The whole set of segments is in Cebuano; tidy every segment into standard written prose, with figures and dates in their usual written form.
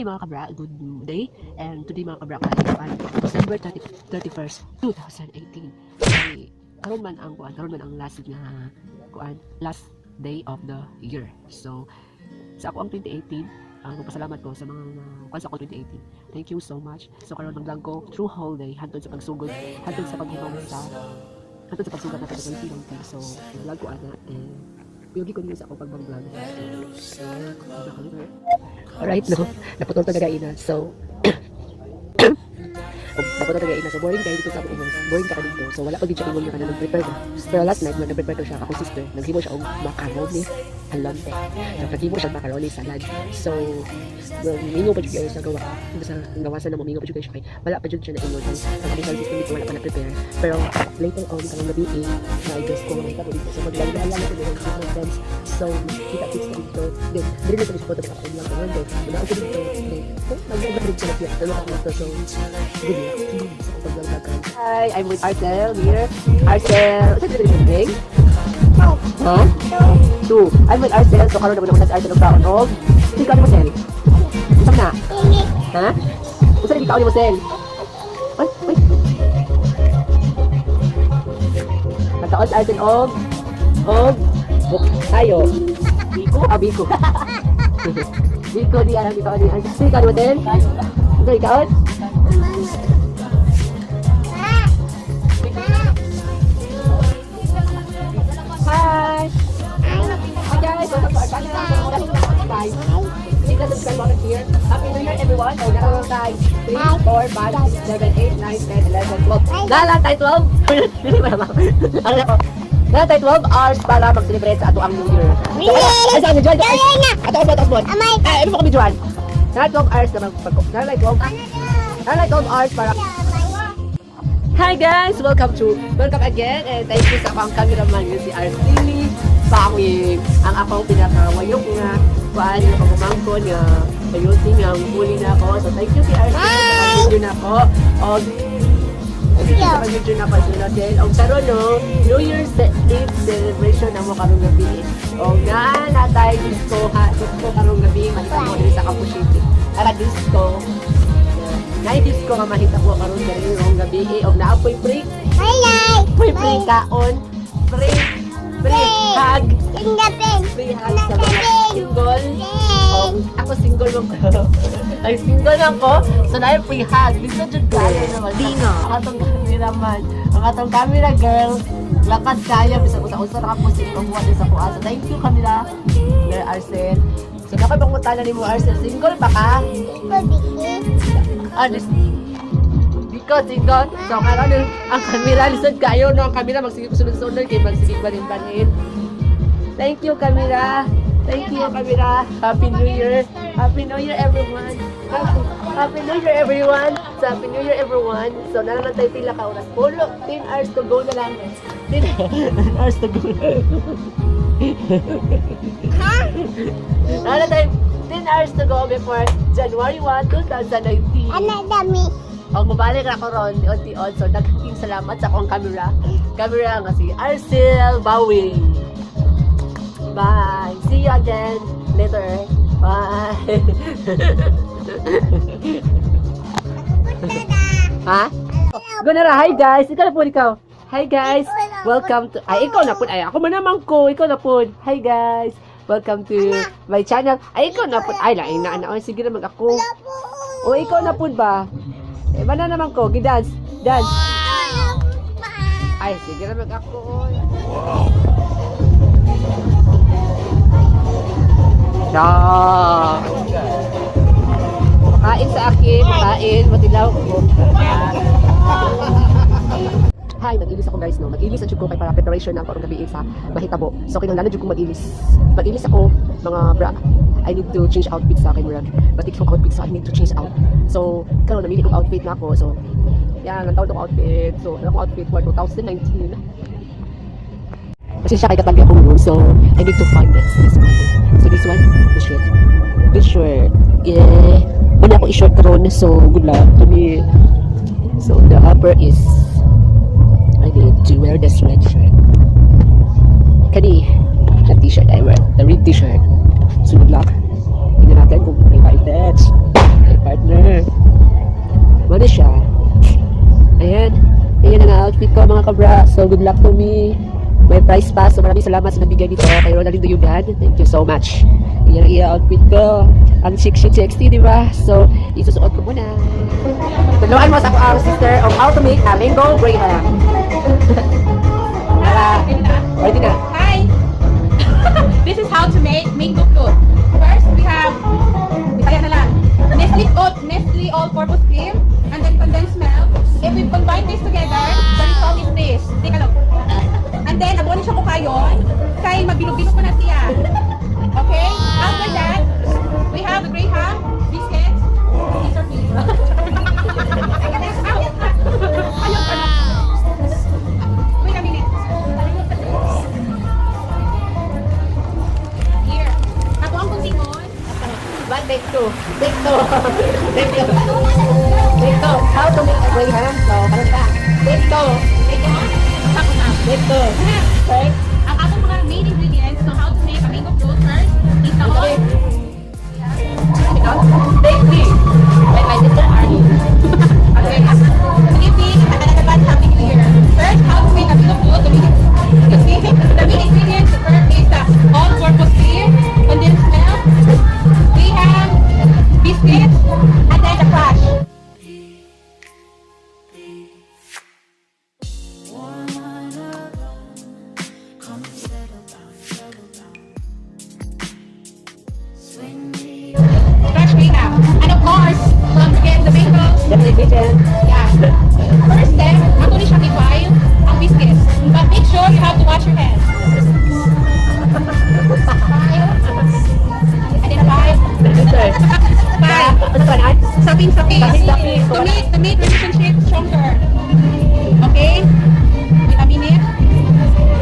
Hi, mga kabra, good day. And today, mga kabra, kay December 30, 31st, 2018. Kay karon man ang kuan, karon man ang last nga kuan, last day of the year. So sa ako ang 2018, ang magpasalamat ko sa mga kuan sa ako 2018. Thank you so much. So karon mag-vlog ko through whole day hantod sa pagsugod, hantod sa paghuman sa hantod sa pagsugat na sa 2019. So vlog ko ana and Yugi ko niyo sa akong pag-vlog. Alright, no? Naputol to ina. So, naputol to ina. So, boring kayo dito sa akong ubos. Boring ka dito. So, wala pa gid siya ingon nga kanang nag-prepare na. Pero last night, nag-prepare to siya. Akong sister, naghimo siya og macaroni alante. So, naghimo siya og macaroni salad. So, well, mingo pa jud kayo sa gawa. Sa gawasan na mo, mingo pa jud kayo siya kay wala pa jud siya na ingon. Ang among service dito wala pa na-prepare. Pero later on, karong gabi eh, na-guess ko nga mahitabo dito. So, maglalala ko dito with my friends. So, kita kits na dito. Then, dili na sa photo ako lang karon. Then, manaog ko dito. Then, oh, mag-vlog ko na siya. Ano ako dito. So, good luck. Sa akong pag-vlog. Hi, I'm with Arcel here. Arcel, saan dito yung drink? Huh? Two. I'm with Arcel. So, karon naman ako sa Arcel og kaon og. Sige ka mo, Sel. Unsa na? Ha? Unsa ni kaon mo, Sel? Ay, ay. Nagkaon si Arcel og buk tayo. Biko? Ah, biko. Biko di alam ikaw di. Sige ka mo, Sel? Unsa ikaon? Hi! Hi guys! Welcome to our channel. Bye! Click the subscribe button here. Happy New Year, everyone! So, naroon tayo 3, 4, 5, 6, 7, 8, 9, 10, 11, 12. Nalang tayo 12! Dili ba naman? Ano na ko? Nalang tayo 12 hours para mag-celebrate sa ato ang New Year. So, ay, saan ni Juan? Ato ko ba, ato ko ba? Ay, ano mo kami, Juan? Nalang 12 hours na mag... Nalang 12... Nalang 12 hours para Hi guys! Welcome again and thank you sa akong cameraman nga si Arceli Pawing. Ang akong pinakawayok nga kuan nga pagumangkon nga kayuti nga huli na ako. So thank you kay Arceli sa pag-video na ako. Og thank you sa pag-video na ako sa Rosel. Og karon no, New Year's Eve celebration na mo karong gabi. Og naa na tayo disco ha, disco karong gabi mahitabo diri sa Campus City. Ara disco. Nay disco nga mahitabo karon diri rong gabi eh, og naa po'y free kaon, free hug, free hug sa mga single. Og ako single man ko. Ay, single lang ko. So na free hug. Gusto jud kayo naman. Dino. Ang atong camera man. Ang atong camera girl. Lakas kaya bisag usa-usa ra ka po si pagbuhat sa kuha. So thank you, camera girl Arcel. So nakapangutana nimo, Arcel, single pa ka? Ah, this Because single. So karon ang camera lisod kayo no, ang camera magsige ko sunod-sunod kay magsige balin-balin. Thank you, camera. Thank you, camera. Happy New Year. Happy New Year, everyone. Happy New Year, everyone. So, Happy New Year, everyone. So, na lang tayo pila ka oras. Pulo, 10 hours to go na lang. 10 hours to go. Na lang tayo 10 hours to go before January 1, 2019. Og mabalik na ko ron, unti-on. So, daghang salamat sa akong camera. Camera nga si Arcel Bawing. Bye! See you again later. Bye! Ha? Gunara, hi guys! Ikaw na po, ikaw. Hi guys! Welcome to... Ay, ikaw na po. Ay, ako man naman ko. Ikaw na po. Hi guys! Welcome to my channel. Ay, ikaw na po. Ay, lain na. Ano, sige na mag ako. O, ikaw na po ba? Eh, ba na naman ko? Gidance. Dance. Ay, sige na mag ako. Wow. Siya. Kain sa akin, kain, matilaw ko. Hi, mag-ilis ako guys, no. Mag-ilis ang ko kay para preparation na ako gabi sa mahitabo. So kinahanglan na jud kong mag-ilis. Mag-ilis ako, mga bra. I need to change outfit sa akin, murag. Batik yung outfit, so I need to change out. So, karon namili kong outfit na ako. So, yan, ang tawag kong outfit. So, ano akong outfit for 2019. Kasi siya kay katagi akong room, so I need to find this one. So this one, this shirt. This shirt. Yeah. Wala ako i-short karon, so good luck to me. So the upper is I need to wear the sweatshirt. Kani, the t-shirt I wear, the red t-shirt. So good luck. Tingnan natin kung may ma-attach. Partner. Mano siya. Ayan. Ayan ang outfit ko, mga kabra. So good luck to me. May prize pa. So maraming salamat sa nagbigay nito kay Ronaldinho Duyugan. Thank you so much. Ayan ang outfit ko. Ang chic chic sexy, di ba? So, isusuot ko muna. Tulungan mo sa ako ang sister of how to make a mango graham. Para, ready na. Hi! This is how to make mango float. First, we have, Bisaya na lang, Nestle oat, Nestle all-purpose cream, and then condensed milk. If we combine this together, the result is this. Take a look. And then, abo ni siya kukayon, kay mabilog-bilog ko na siya. Okay? After that, we have the graham, biscuits, scissor please. Ayaw ka na. Wait a minute. Here. Ako ang kuntingon. One, take two. Take two. Take two. Take two. How to make a graham. So, karon pa. Take two. Take one. Tapos na. Take two. First, Ang atong mga main ingredients so how to make a mango float first is the okay. oil. Take three. With my sister Arnie. Okay. Good evening and an advance Happy New Year. First, how to make a mango float. The main ingredients first is the all-purpose cream, condensed milk, we have biscuits, and then the crush. Warm alone. Come settle down, settle down. Swing me. Fresh graham. And of course, don't forget the mango. Definitely kitchen. Yeah. First step, ako ni siya i-file ang biscuits. But make sure you have to wash your hands. File. And then a file. Sister. File. Ano to, Nan? Sapin sapin. Sapin, sapin. To make relationship stronger. Okay? Wait a minute.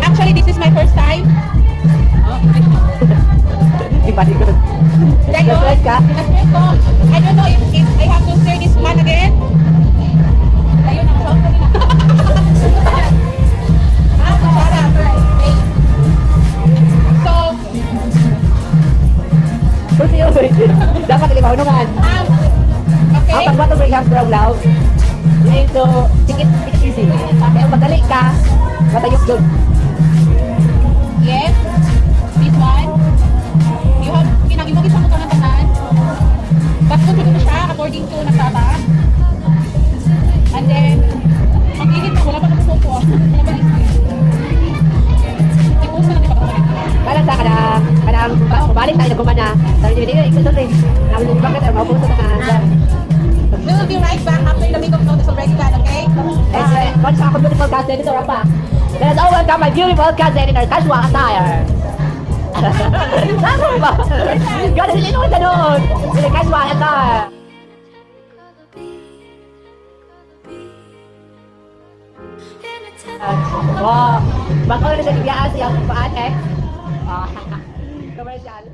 Actually, this is my first time. Di ba, di ko. Dayon, Na-stress ka? Na-stress ko. I don't know if I have to stir this man again. Dayon, ang sound kanina. Ah, kutsara first. Wait. So, Kung yun. Dapat ilimaw naman. Okay. Ang pagbuhat ng graham brown love, ito, take it easy. Kaya madali ka, matayok doon. Yes. This one. You have, kinang imo siya mo tanan. Basta ko siya according to nasaba. And then, ang init na, wala pa napupupo. Wala pa na. I-post na lang ipagpapalik. Para sa kanang, kanang, balik tayo nagkumana. Sabi niya, hindi, ikaw rin. Namin yung bakit, ay mapuso na ka. We will be right back after the makeup note is already done, okay? Eh, so, sa akong beautiful cousin, ito pa. Let us all welcome my beautiful cousin in her casual attire. Saan ba? Gano'n sila noon noon. In a casual attire. In a tent. Wow. Bako na siya biglaan sa iyang paan eh. Ah, commercial.